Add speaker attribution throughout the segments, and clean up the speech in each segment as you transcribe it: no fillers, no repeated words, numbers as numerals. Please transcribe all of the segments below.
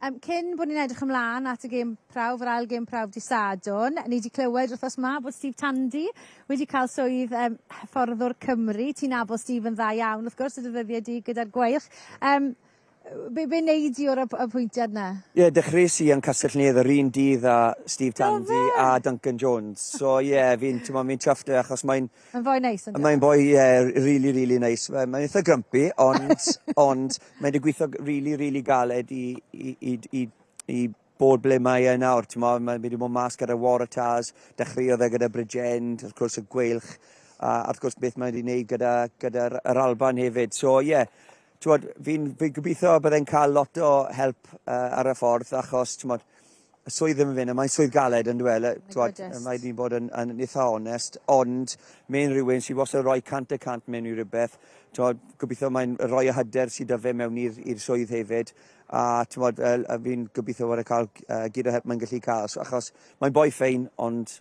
Speaker 1: Cyn bod ni'n edrych ymlaen at y gêm prawf, yr ail gêm prawf dydd Sadwrn, ni 'di clywed wthnos 'ma bod Steve Tandy wedi cael swydd hyfforddwr Cymru. Ti'n nabod Steve yn dda iawn wrth gwrs o dy ddyddiau di gyda'r Gweilch. Be be wnei di o'r apwyntiad 'na?
Speaker 2: Ie, yeah, dechreuais i yn Castell Nedd yr un dydd â Steve Tandy a Duncan Jones. So ie, yeah, fi'n fi chuffed achos mae'n...
Speaker 1: Mae'n foi neis,
Speaker 2: ynddo? Mae'n boi, ie, yeah, really, really nice. Mae'n eitha grumpy, ond, ond mae'n wedi gweithio really, really galed i, i, i, i, i bod ble mae e nawr. Ti'n Mae wedi bod mas gyda Waratahs, dechreuodd e gyda Bridgend, wrth gwrs y Gweilch, a wrth gwrs beth mae wedi gwneud gyda, gyda'r yr Alban hefyd. So ie, yeah, fi'n fi gobeithio byddai'n cael lot o help ar y ffordd, achos t'mod, y swydd ddim yn fynd, mae'n swydd galed yn dweud, mae wedi bod yn eitha onest, ond mae'n rhywun sydd wastad yn rhoi 100% mewn i rhywbeth, t'mod, gobeithio mae'n rhoi y hyder sydd 'da fe mewn i'r swydd hefyd, a t'mod, fi'n gobeithio bod e'n cael gyd o help mae'n gallu cael, so, achos mae'n boi ffein, ond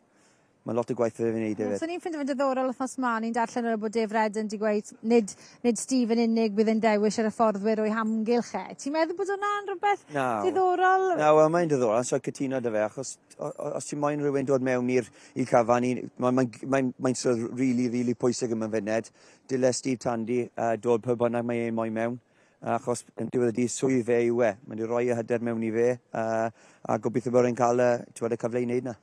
Speaker 2: mae lot o gwaith i fe wneud hefyd.
Speaker 1: So ni'n ffindo fe'n diddorol wythnos 'ma, ni'n darllen o'r bod Dave Redden 'di gweud nid, nid Steve yn unig bydd yn dewis yr hyfforddwyr o'i hamgylch e. Ti'n meddwl bod hwnna'n rhywbeth
Speaker 2: Na.
Speaker 1: diddorol?
Speaker 2: Na, wel mae'n diddorol, so cytuno 'da fe, achos os ti'n moyn rhywun dod mewn i'r i carfan, mae'n mae, mae, mae sort of really, really pwysig yn funud. Dyle Steve Tandy dod pwy bynnag mae e'n moyn mewn, achos yn diwedd y dydd swydd fe yw e. Mae'n di roi y hyder mewn i fe, a gobeithio bod e'n cael y, y cyfle i wneud na.